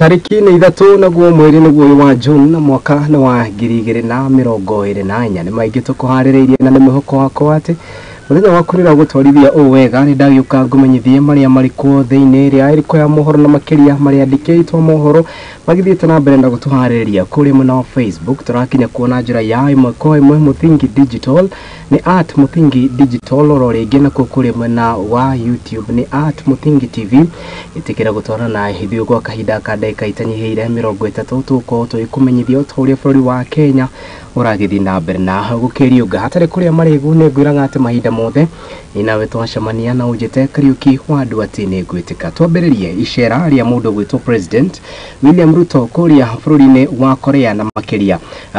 Tarĩki nĩ 3 naguo mweri nĩguo ũyũ wa June na mwaka nĩ wa 2024. Nĩ maingĩ tũkũharĩrĩirie na nĩ mwĩhoko wakwa atĩ mũthenya waku nĩ ũragũtwarithia ũũ wega. Nĩ ndagĩũka ngũmenyithie marĩa marĩ kuo thĩinĩ ĩrĩa ĩrĩkũ ya mohoro na makĩria marĩa andĩkĩtwo mohoro magĩthiĩte na mbere na gũtũharĩrĩria kũrĩa mwena wa Facebook. Tũrakinya kuona njĩra ya ĩmwe kwa ĩmwe Mũthingi Digital nĩ at Mũthingi Digital, oro rĩngĩ nakuo kũrĩa mwena wa YouTube nĩ at Mũthingi TV. Ĩtĩkĩra gũtwarana na ithuĩ gwa kahinda ka ndagĩka itanyihĩire 30, tũgũkorwo tũgĩkũmenyithia o ta ũrĩa bũrũri wa Kenya ũragĩthiĩ na mbere na gũkĩriũnga. Hatarĩ kũrĩa marĩgu, nĩ ngwĩraga atĩ mahinda mothe nĩ nawe twacemania na ũnjĩte Kariũki wa andũ atĩ nĩ ngwĩtĩka. Twambĩrĩrie icera rĩa mũndũ gwĩtwo President William Ruto kũrĩa bũrũri-inĩ wa Korea, na makĩria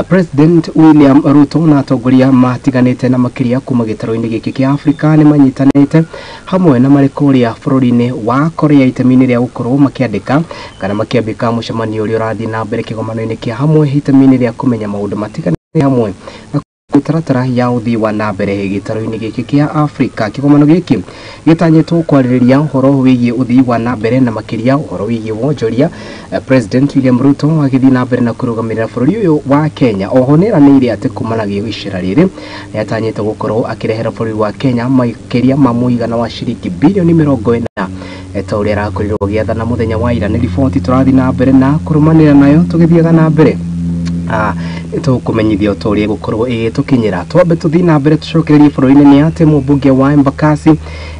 President William Ruto na atongoria matiganĩte na makĩria kuma gĩtarũ-inĩ gĩkĩ kĩa Afrika nĩ manyitanĩte hamwe na marĩ kũrĩa bũrũri-inĩ wa Korea itemi-inĩ rĩa gũkorwo makĩandĩka kana makĩambĩka mũcemanio ũrĩa ũrathiĩ na mbere kĩgomano-inĩ kĩa hamwe itemi-inĩ rĩa kũmenya maũndũ matiganĩte hamwe na mĩtaratara ya ũthii wa na mbere gĩtarũ-inĩ gĩkĩ kĩa Afrika. Kĩgomano gĩkĩ gĩtanyĩtwo kwarĩrĩria ũhoro wĩgiĩ ũthii wa na mbere na makĩria ũhoro wĩgiĩ wonjoria. President William Ruto agĩthiĩ na mbere na kũrũgamĩrĩra bũrũri ũyũ wa Kenya. Oho nĩeranĩire atĩ kumanagia icera rĩrĩ nĩatanyĩte gũkorwo akĩrehera bũrũri wa Kenya makĩria ma mũigana wa ciringi bilioni 40 ta ũrĩa arakorirwo agĩathana mũthenya wa ira. Nĩ riboti tũrathiĩ na mbere na kũrũmanĩra nayo tũgĩthiaga na mbere tũkũmenyithia ũta ũrĩa ĩgũkorwo ĩgĩtũkinyĩra. Twambe tũthiĩ na mbere tũcokererie bũrũri-inĩ nĩ atĩ mũmbunge wa Embakasi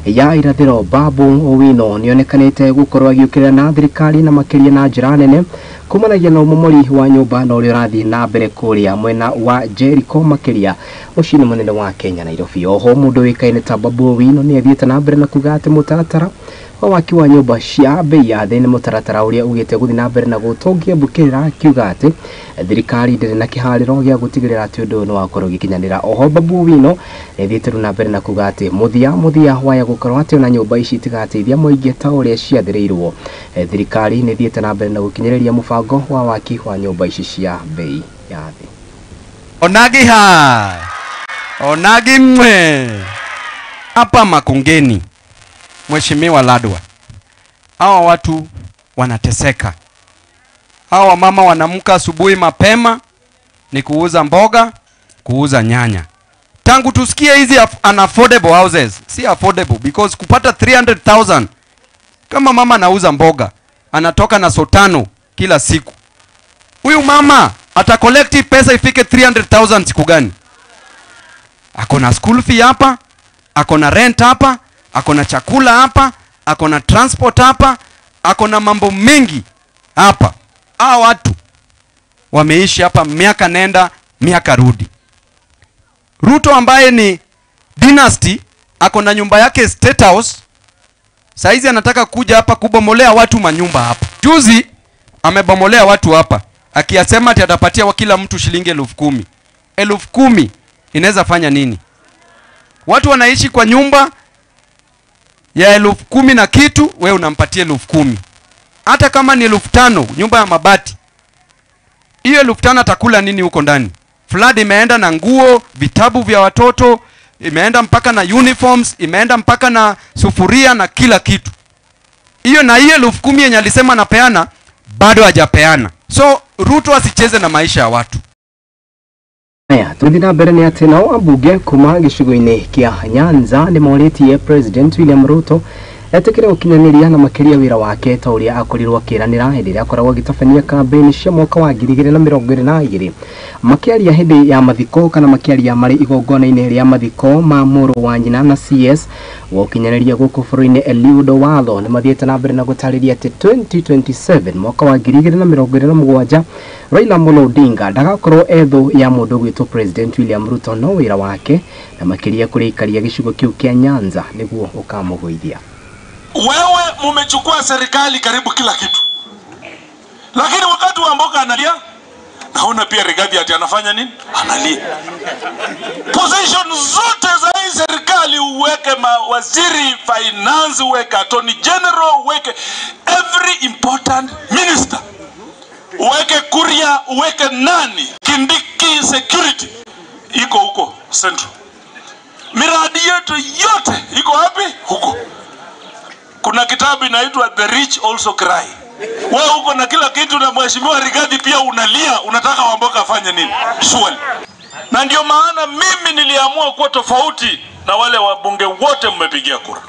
ya irathĩro Babu Owino nĩonekanĩte gũkorwo agĩũkĩrĩra na thirikari na makĩria na njĩra nene kumanagia na ũmomori wa nyũmba na ũrĩa ũrathiĩ na mbere kũrĩa mwena wa Jericho makĩria mũciĩ-inĩ mũnene wa Kenya Nairobi. Oho mũndũ ũĩkaine ta Babu Owino nĩ athiĩte na mbere na kuga atĩ mũtaratara wa waki wa nyũmba cia bei ya thĩ nĩ mũtaratara ũrĩa ugĩte gũthiĩ na mbere na gũtongia mbũkĩrĩra, akiuga atĩ thirikari ndĩrĩ na kĩharĩro gĩa gũtigĩrĩra atĩ ũndũ ũyũ nĩ wakorwo ũgĩkinyanĩra. Oho Babu Owino nĩ athiĩte rĩu na mbere na kuga atĩ mũthia waya gũkorwo atĩ ona nyũmba ici itigateithia mũingĩ ta ũrĩa ciathĩrĩirwo. Thirikari nĩ ĩthiĩte na mbere na gũkinyĩrĩria mũbango wa waki wa nyũmba ici cia bei ya thĩ. Onagi ha onagi mwe hapa Makongeni, Mheshimiwa Ladwa, hawa watu wanateseka. Hawa mama wanamka asubuhi mapema ni kuuza mboga, kuuza nyanya. Tangu tusikie hizi unaffordable houses, si affordable because kupata 300,000 kama mama anauza mboga, anatoka na sotano kila siku. Huyu mama ata collect pesa ifike 300,000 siku gani? Ako na school fee hapa, ako na rent hapa, ako na chakula hapa, ako na transport hapa, ako na mambo mengi hapa. Hawa watu wameishi hapa miaka nenda miaka rudi. Ruto ambaye ni dynasty ako na nyumba yake State House, saizi anataka kuja hapa kubomolea watu manyumba hapa. Juzi amebomolea watu hapa akiyasema ati atapatia kila mtu shilingi 10,000. 10,000 inaweza fanya nini? Watu wanaishi kwa nyumba ya 10,000 na kitu, wewe unampatia 10,000. Hata kama ni 5,000, nyumba ya mabati, hiyo 5,000 atakula nini huko ndani? Flood imeenda na nguo, vitabu vya watoto, imeenda mpaka na uniforms, imeenda mpaka na sufuria na kila kitu. Hiyo na hiyo 10,000 yenye alisema anapeana, bado hajapeana. So Ruto asicheze na maisha ya watu. Haya, tũthiĩ na mbere nĩ atĩ nao ambunge kuma gĩcigo-inĩ kĩa Nyanza nĩ morĩtie President William Ruto etĩkĩre gũkinyanĩria na makĩria wĩra wake ta ũrĩa akorirwo akĩranĩra hĩndĩ ĩrĩa akoragwo agĩtabania kambĩini cia mwaka wa 2022. Makĩaria hĩndĩ ya mathiko kana makĩaria marĩ igongona-inĩ rĩa mathiko ma mũrũ wa nyina na CS wa ũkinyanĩria gũkũ bũrũri-inĩ Eliud Owalo nĩ mathiĩte na mbere na gũtarĩria atĩ 2027 mwaka wa 2027 Raila Amolo Odinga ndagakorwo ethũ ya mũndũ gwĩtwo President William Ruto, no wĩra wake na makĩria kũrĩ aikaria gĩcigo kĩu kĩa Nyanza nĩguo ũkamũgũithia. Wewe mumechukua serikali karibu kila kitu, lakini wakati wa mboga analia. Naona pia Rigathi ati anafanya nini? Analia. Position zote za hii serikali, uweke mawaziri finance, uweke attorney general, uweke every important minister, uweke Kuria, uweke nani, Kindiki security iko huko Central. Miradi yetu yote iko wapi? Huko. Kuna kitabu inaitwa The Rich Also Cry. Wewe uko na kila kitu na Mheshimiwa Rigathi pia unalia, unataka Wamboka afanye nini? Surely. Na ndio maana mimi niliamua kuwa tofauti na wale wabunge wote mmepigia kura.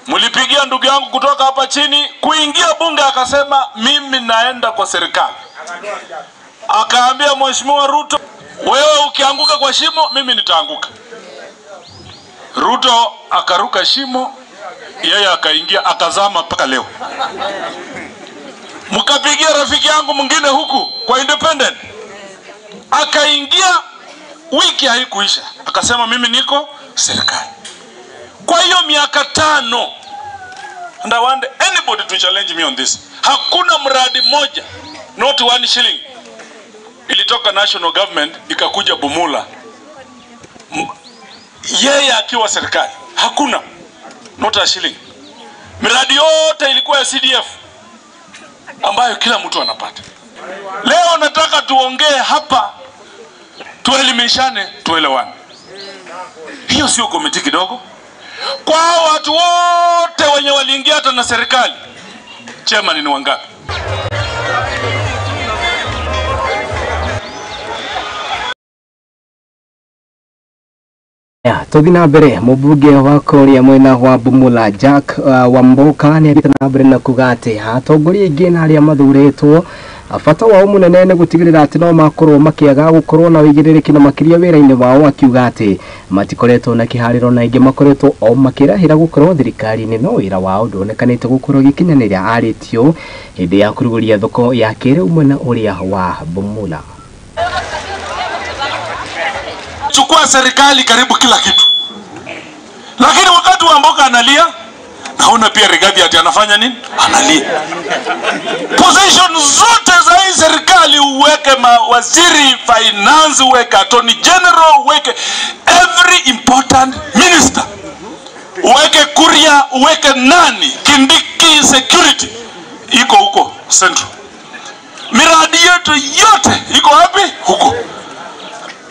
Mlipigia ndugu yangu kutoka hapa chini kuingia bunge, akasema mimi naenda kwa serikali. Akaambia Mheshimiwa Ruto, wewe ukianguka kwa shimo mimi nitaanguka. Ruto akaruka shimo, yeye akaingia akazama mpaka leo. Mkapigia rafiki yangu mwingine huku kwa independent, akaingia, wiki haikuisha akasema mimi niko serikali. Kwa hiyo miaka 5, and I want anybody to challenge me on this, hakuna mradi moja, not one shilling, ilitoka national government ikakuja Bumula yeye akiwa serikali. Hakuna, not a shilling. Miradi yote ilikuwa ya CDF ambayo kila mtu anapata. Leo nataka tuongee hapa, tuelimishane, tuelewane. Hiyo sio komiti kidogo. Kwa watu wote wenye waliingia hata na serikali, chairman ni wangapi? Ya, tuthi na mbere mũmbunge wa kũrĩa mwena wa Bumula Jack Wamboka nĩ athiĩte na mbere na kuga atĩ atongoria aingĩ na arĩa mathurĩtwo bata wao mũnene nĩ gũtigĩrĩra atĩ no makorwo makĩaga gũkorwo na ũigĩrĩrĩki na makĩria wĩra-inĩ wao, akiuga atĩ matikoretwo na kĩharĩro na aingĩ makoretwo o makĩrahĩra gũkorwo thirikari-inĩ no wĩra wao nduonekanĩte gũkorwo ũgĩkinyanĩria arĩtio hĩndĩ ya kũrugũria thoko ya kĩrĩu mwena ũrĩa wa Bumula. Chukua serikali karibu kila kitu, lakini wakati Wamboka analia, naona pia Rigathi ati anafanya nini? Analia. Position zote za hii serikali, uweke mawaziri finance, uweke attorney general, uweke every important minister, uweke Kuria, uweke nani, Kindiki, security iko huko Central. Miradi yetu yote iko wapi? Huko.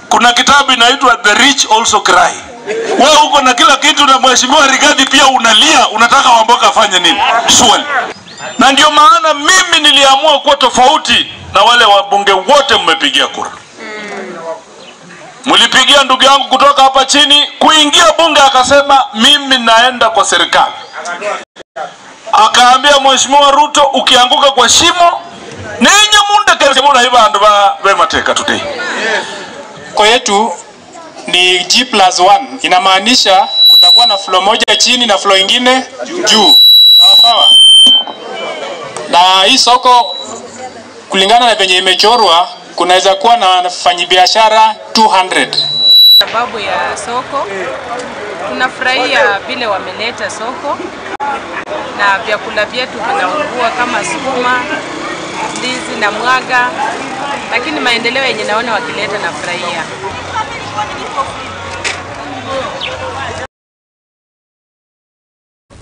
Kuna kitabu inaitwa The Rich Also Cry. Wewe uko na kila kitu na Mheshimiwa Rigathi pia unalia, unataka Wamboka afanye nini? Surely. Na ndio maana mimi niliamua kuwa tofauti na wale wabunge wote mmepigia kura. Mlipigia ndugu yangu kutoka hapa chini kuingia bunge, akasema mimi naenda kwa serikali. Akaambia Mheshimiwa Ruto, ukianguka kwa shimo ninyi munde kemona hiba andu ba bemateka today. Soko yetu ni G+1, inamaanisha kutakuwa na floor moja chini na floor ingine juu. Sawa sawa. Na hii soko kulingana na venye imechorwa kunaweza kuwa na wafanyabiashara 200. Sababu ya soko, tunafurahia vile wameleta soko na vyakula vyetu vinaungua kama sukuma, ndizi na mwaga, lakini maendeleo yenye naona wakileta nafurahia.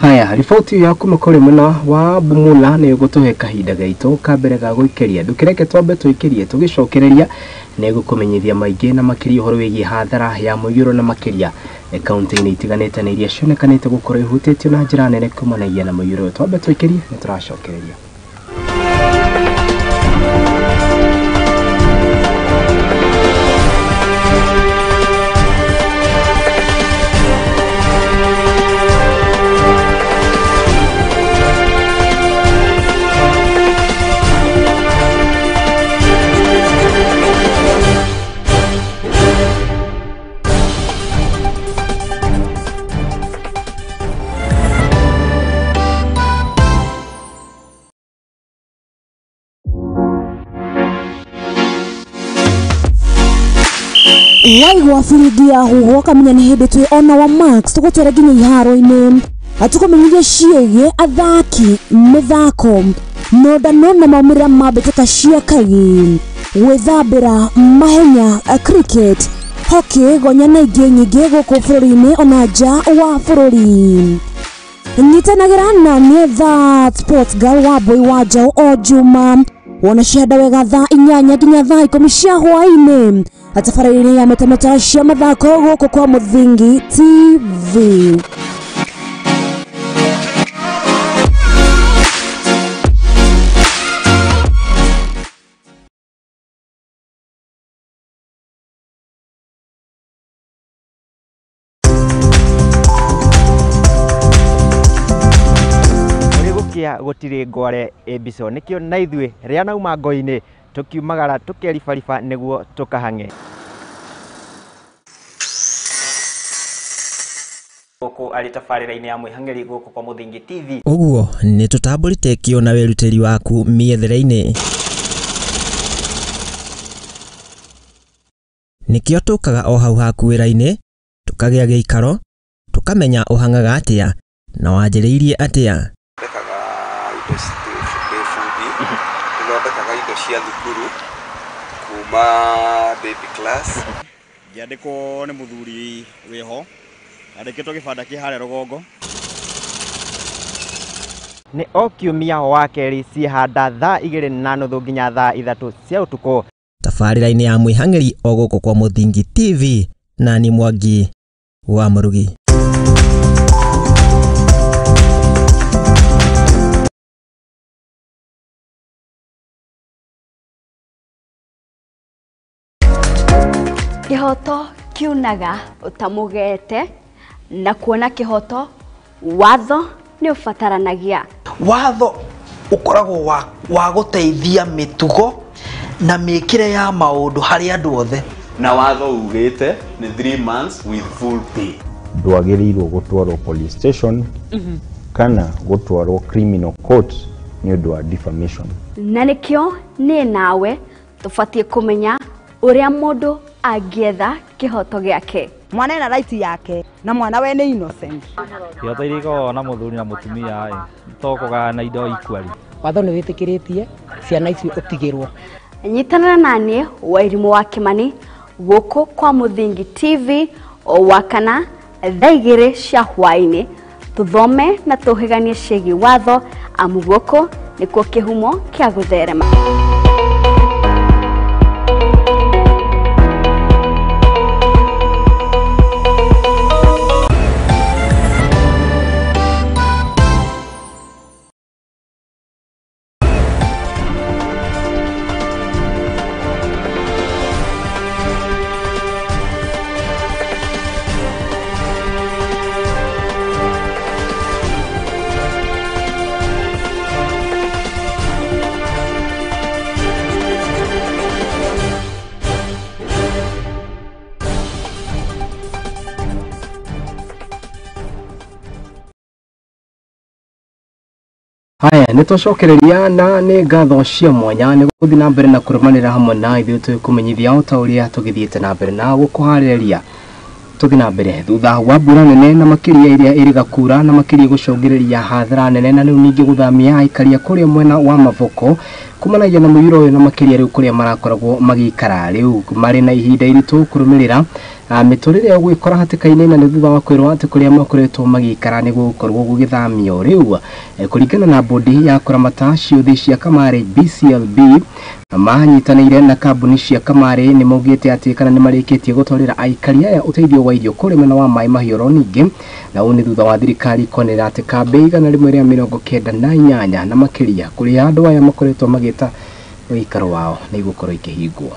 Haya, riboti ya kuma kũrĩ mwena wa Bumula nĩ gũtũhe kahinda gaitũ ka mbere ga gũikĩria. Ndũkĩreke twambe tũikĩrie tũgĩcokereria nĩ gũkũmenyithia maingĩ na makĩria ũhoro wĩgiĩ hathara ya mũiyũro na makĩria kaunti-inĩ itiganĩte na iria cionekanĩte gũkorwo ihutĩtio na njĩra nene kumanagia na mũiyũro. Twambe tũikĩrie nĩ tũracokereria. Waigua biringi ya huho kamenya nĩ hĩndĩ twĩ ona wa Max tũgũtwara nginya iharo-inĩ atũkũmenyithia ciĩgiĩ athaki mĩthako nondano na maumĩrĩra ma mbĩtĩka cia kagi gwĩthambĩra mahenya cricket hockey gonya na ingĩ nyingĩ gũkũ bũrũri-inĩ ona nja wa bũrũri. Nyitanagĩra na niĩ That Sports Girl wa Boy wa Njaũ o Juma wona cianda wega thaa 8 nginya thaa 10 cia hwaĩ-inĩ atabarĩra ya metameta cia mathako gũkũ kwa Mũthingi TV. kũrĩa gũtirĩ ngware ĩmbico. Nĩkĩo na ithuĩ rĩa nauma ngo-inĩ tũkiumagara tũkeribariba nĩguo tũkahang'e. Gũkũ arĩ tabarĩra-inĩ ya mwĩhang'ĩri gũkũ kwa Mũthingi TV. Ũguo nĩ tũtambũrĩte kĩo na wĩrutĩri waku mĩethere-inĩ. Nĩkĩo tũkaga o hau haku wĩra-inĩ, tũkagĩa gĩikaro, tũkamenya ũhang'aga atĩa na wanjĩrĩirie atĩa. Thondekaga indo ndĩ bundi, nĩthondekaga indo cia thukuru kuma baby class. Ngĩandĩkwo nĩ mũthuri wĩho, andĩkĩtwo gĩbanda kĩ harĩa rũgongo. Nĩ o kiumia wa kerĩ ciĩhanda thaa 2:30 nginya thaa 3 cia ũtukũ. Tabarĩra-inĩ ya mwĩhang'ĩri o gũkũ kwa Mũthingi TV, na ni Mwangi wa Mũrugi. Kĩhoto kiunaga ũtamũgete na kuona kĩhoto watho nĩ ũbataranagia. Watho ũkoragwo wa gũteithia mĩtugo na mĩkĩre ya maũndũ harĩ andũ othe. Na watho ugĩte nĩ 3 months with full pay. Ndwagĩrĩirwo gũtwarwo police station kana gũtwarwo criminal court nĩ ũndũ wa defamation. Na nĩkĩo niĩ nawe tũbatiĩ kũmenya ũrĩa mũndũ angĩetha kĩhoto gĩake. Mwana ena right yake na mwana we nĩ innocent. Kĩhoto iria ikoragwo na mũthuri na mũtumia ĩ to kũgayana indo equally. Watho nĩ wĩtĩkĩrĩtie ciana icio ũtigĩrwo. Nyitanĩra na niĩ Wairimũ wa Kĩmani gũkũ kwa Mũthingi TV o wakana thaa 2 cia hwaĩ-inĩ tũthome na tũhĩganie ciĩgiĩ watho amu gũkũ nĩkuo kĩhumo kĩa gũtherema. Haya, nĩ twacokereria na nĩ ngatho cia mwanya nĩ gũthiĩ na mbere na kũrũmanĩra hamwe na ithuĩ tũkũmenyithia o ta ũrĩa tũgĩthiĩte na mbere na gũkũharĩrĩria. Tũthiĩ na mbere thutha wa mbura nene na makĩria ĩrĩa ĩrĩga kura na makĩria gũcũngĩrĩria hathara nene na rĩu ningĩ gũthamia aikaria kũrĩa mwena wa Mavoko kumanagia na mũiyũro ũyũ na makĩria rĩu kũrĩa marakoragwo magĩikara rĩu marĩ na ihinda iritũ kũrũmĩrĩra mĩtũrĩre ya gwĩkora hatĩka-inĩ na nĩ thutha wa kwĩrwo atĩ kũrĩa makoretwo magĩikara nĩ gũgũkorwo gũgĩthamio rĩu kũringana na bodi ya kũramata ciũthi cia kamarĩ BCLB manyitanĩire na kambuni cia kamarĩ nĩ maugĩte atĩ kana nĩ marĩkĩtie gũtwarĩra aikari aya ũteithio wa irio kũrĩ mwena wa Maĩ Mahiũ ningĩ na ũũ nĩ thutha wa thirikari kuonera atĩ kambĩ 198 na makĩria kũrĩa andũ aya makoretwo magĩta ũikaro wao nĩ igũkorwo ikĩhingwo.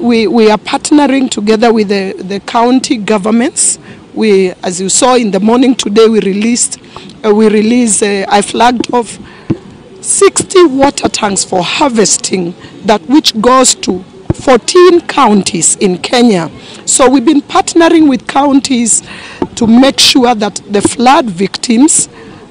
We are partnering together with the county governments. We, as you saw in the morning today, I flagged off 60 water tanks for harvesting, that which goes to 14 counties in Kenya. So we've been partnering with counties to make sure that the flood victims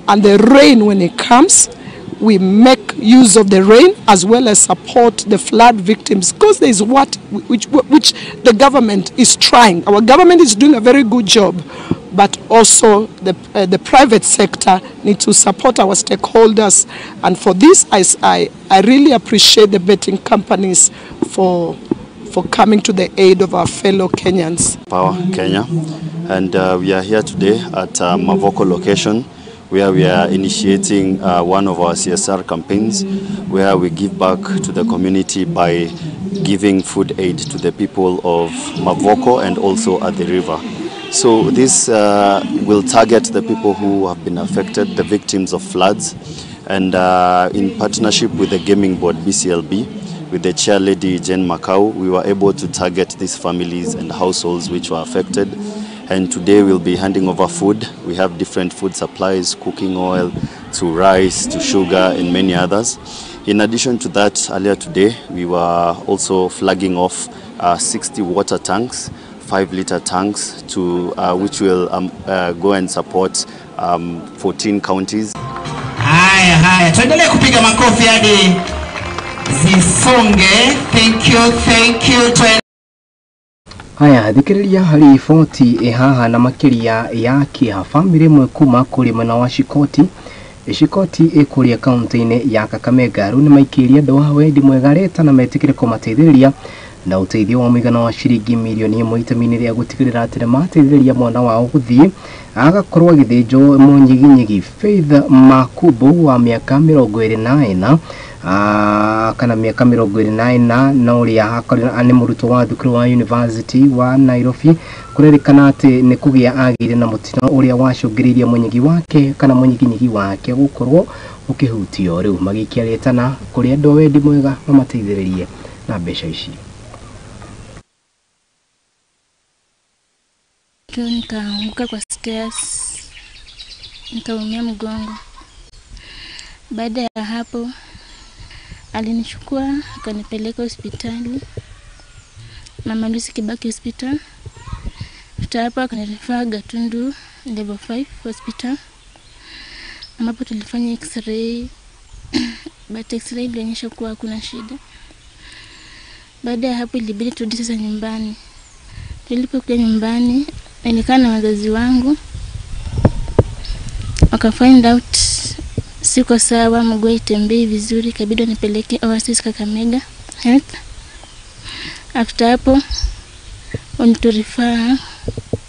and the rain when it comes, we make use of the rain as well as support the flood victims, because there is what which the government is trying. Our government is doing a very good job, but also the private sector need to support our stakeholders. And for this, I really appreciate the betting companies for coming to the aid of our fellow Kenyans. Power Kenya, and we are here today at Mavoko location, where we are initiating one of our CSR campaigns, where we give back to the community by giving food aid to the people of Mavoko and also at the river. So this will target the people who have been affected, the victims of floods, and in partnership with the Gaming Board, BCLB, with the chair lady Jane Macau, we were able to target these families and households which were affected. And today we'll be handing over food. We have different food supplies, cooking oil, to rice, to sugar, and many others. In addition to that, earlier today, we were also flagging off 60 water tanks, 5-liter tanks, to which will go and support 14 counties. Haya haya, tuendelee kupiga makofi hadi zisonge. Thank you, thank you. Haya, thikĩrĩria riboti ĩhaha na makĩria ya kĩeha. Bamĩrĩ ĩmwe kuma kũrĩ mwena wa Shikoti Shikoti ĩkũrĩa kaunti-inĩ ya Kakamega rĩu nĩmaikĩirie andũ a wendi mwega reta na metĩkĩre kũmateithĩrĩria na ũteithio wa mũigana wa ciringi mirioni 1 itemi-inĩ rĩa gũtigĩrĩra atĩ nĩmateithĩrĩria mwana wao gũthiĩ agakorwo agĩthĩnjwo mũnyiginyigi. Faith Makubu wa mĩaka 24 kana mĩaka 24 na ũrĩa nĩ mũrutwo wa thukuru wa University wa Nairobi kũrerĩkana atĩ nĩ kũgĩa agĩire na mũtino ũrĩa wacũngĩrĩirie mũnyigi wake kana mũnyiginyigi wake gũkorwo ũkĩhutio. Rĩu magĩikia rĩtana kũrĩ andũ a wendi mwega mamateithĩrĩrie na mbeca ici. Nikaanguka kwa stairs, nikaumia mgongo. Baada ya hapo alinichukua akanipeleka hospitali, Mama Lucy Kibaki Hospital. After hapo akanirifaa Gatundu Level 5 Hospital, ambapo tulifanya x-ray but x-ray ilionyesha kuwa hakuna shida. Baada ya hapo ilibidi turudi sasa nyumbani. Tulipokuja nyumbani nilikaa na wazazi wangu, waka find out siko sawa, mguu haitembei vizuri, ikabidi nipeleke Oasis Kakamega Health. After hapo waliturifaa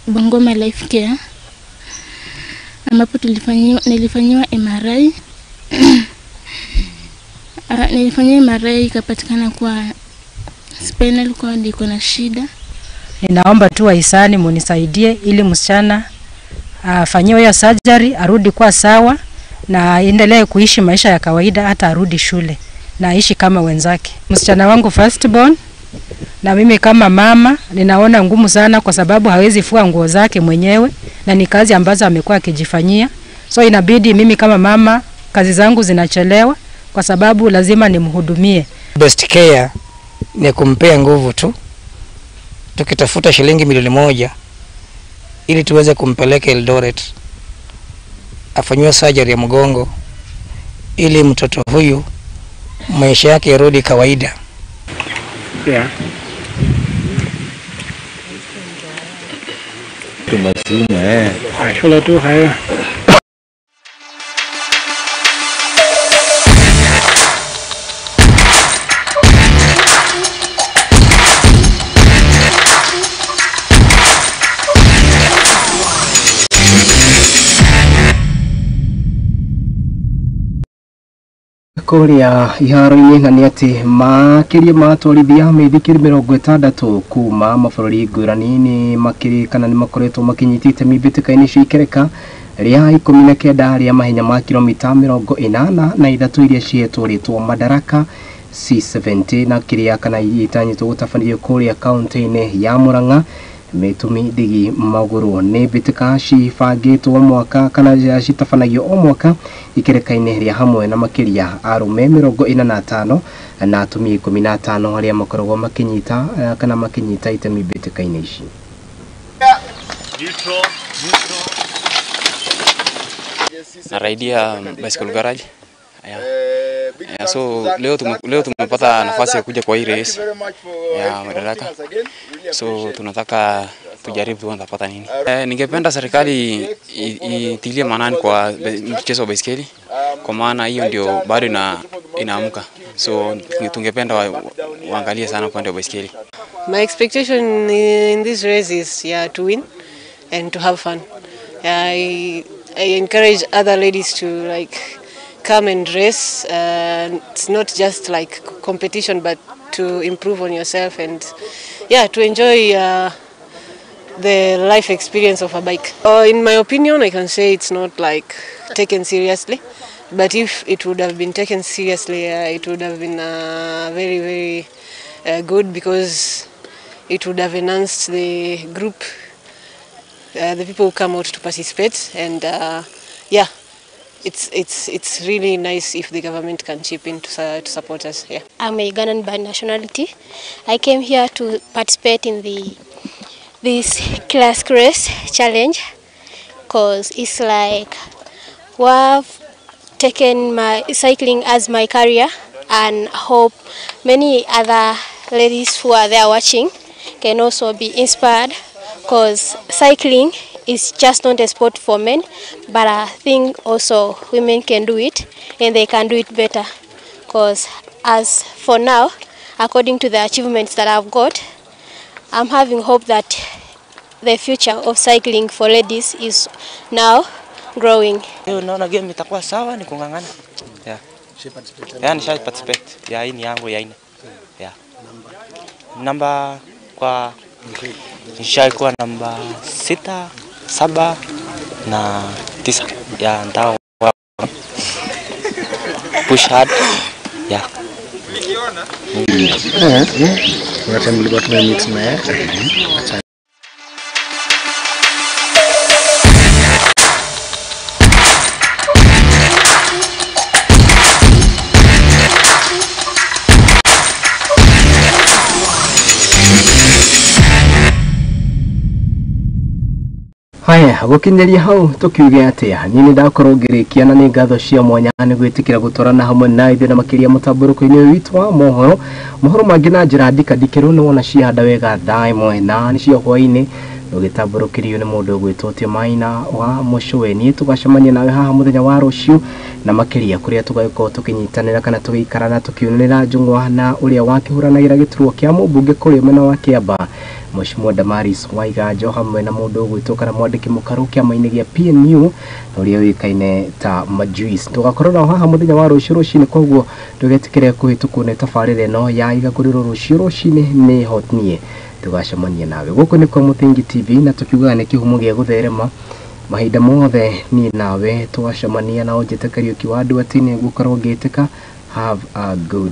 Bungoma Life Care, ambapo nilifanyiwa MRI. Nilifanyiwa MRI ikapatikana kwa spinal cord iko na shida. Ninaomba tu wahisani munisaidie ili msichana afanyiwe hiyo surgery, arudi kwa sawa na aendelee kuishi maisha ya kawaida, hata arudi shule na aishi kama wenzake. Msichana wangu first born, na mimi kama mama ninaona ngumu sana kwa sababu hawezi fua nguo zake mwenyewe na ni kazi ambazo amekuwa akijifanyia. So inabidi mimi kama mama kazi zangu zinachelewa kwa sababu lazima nimhudumie. Best care ni kumpea nguvu tu. Tukitafuta shilingi milioni 1 ili tuweze kumpeleka Eldoret afanyiwe surgery ya mgongo ili mtoto huyu maisha yake yarudi kawaida. Yeah. Tunasema tu haya. Kuria iharo-inĩ na nĩ atĩ makĩria ma atwarithia mĩithikiri 60 kuma mabũrũri ngũrani nĩ makĩrĩ kana nĩ makoretwo makinyita itemi mbĩtĩka-inĩ cia ikereka rĩa 19 rĩa mahenya ma kilomita 83 iria cihetwo rĩtwa Madaraka C70 na kĩrĩa kana itanyĩtwo gũtabanĩrio kũrĩa kaunti-inĩ ya Murang'a. Mĩtumi ndigi magũrũ nĩ mbĩtĩka cibangĩtwo mwaka kana citabanagio o mwaka ikereka-inĩ rĩa hamwe na makĩria arũme 45 na atumia 15 arĩa makoragwo makinyita kana makinyita itemi mbĩtĩka-inĩ ici. Naraidia bicycle garage. Yeah, so leo tumepata nafasi ya kuja kwa hii race ya Madaraka. So tunataka tujaribu tuone tutapata nini. Ningependa serikali itilie maanani kwa mchezo wa baiskeli, kwa maana hiyo ndio bado inaamka. So tungependa waangalie sana upande wa baiskeli. My expectation in this race is to win and to have fun. I encourage other ladies to like come and race. It's not just like competition, but to improve on yourself and to enjoy the life experience of a bike. In my opinion, I can say it's not like taken seriously, but if it would have been taken seriously, it would have been very, very good, because it would have enhanced the group the people who come out to participate, and yeah, it's really nice if the government can chip in to support us. Yeah. I'm a Ugandan by nationality. I came here to participate in this classic race challenge because it's like we've taken my cycling as my career, and hope many other ladies who are there watching can also be inspired, because cycling is just not a sport for men, but I think also women can do it, and they can do it better. Because as for now, according to the achievements that I've got, I'm having hope that the future of cycling for ladies is now growing. Naona game itakuwa sawa ni kung'ang'ana. Yeah. Yeah, nisha participate. Yeah, hii ni yangu ya nne. Yeah. Namba kwa nishaikuwa namba 6, 7 na 9. Yeah, nitawa push hard. Yeah. Kuna time tulikuwa tumemix na yeye. Haya, gukinyeria hau tukiuge atia ni ndakorwo ngirikia na ni ngatho cia mwanya ni gwitikira gutwarana hamwe na ithuĩ na makiria mutamburuko-inĩ witũ wa mohoro mohoro mangĩ na njĩra ndikandikĩrwo nĩ wona ciahanda wega thaa ĩmwe na nĩ cia hwaĩ-inĩ ũgĩtambũrũkĩrio nĩ mũndũ ũgwĩtwo Tio Maina wa Mũcũwe. Niĩ tũgacemania nawe haha mũthenya wa rũciũ na makĩria kũrĩa tũgagĩkorwo tũkĩnyitanĩra kana tũgĩikarana tũkiunĩra njũng'wa na ũrĩa wakĩhũranagĩra gĩturwa kĩa mũmbunge kũrĩa mwena wa Kĩambaa Mheshimiwa Damaris Waiganjo hamwe na mũndũ ũgwĩtwo kana mwandĩki mũkarũ kĩama-inĩ gĩa PNU na ũrĩa ũĩkaine ta Majuice. Tũgakorwo nao haha mũthenya wa rũciũ rũcinĩ, koguo ndũgetĩkĩre kũhĩtũkwo nĩ tabarĩra ĩno ya igakũrĩrwo rũciũ rũcinĩ nĩ hotnie. Tugacemania nawe gũkũ nĩ kwa Mũthingi TV na tukiugaga nĩ kĩhumo gĩa gũtherema mahinda mothe niĩ nawe tũgacemania na ũnjĩte Kariũki wa Andũ atĩ nĩ ngũkorwo ngĩtĩka. Have a good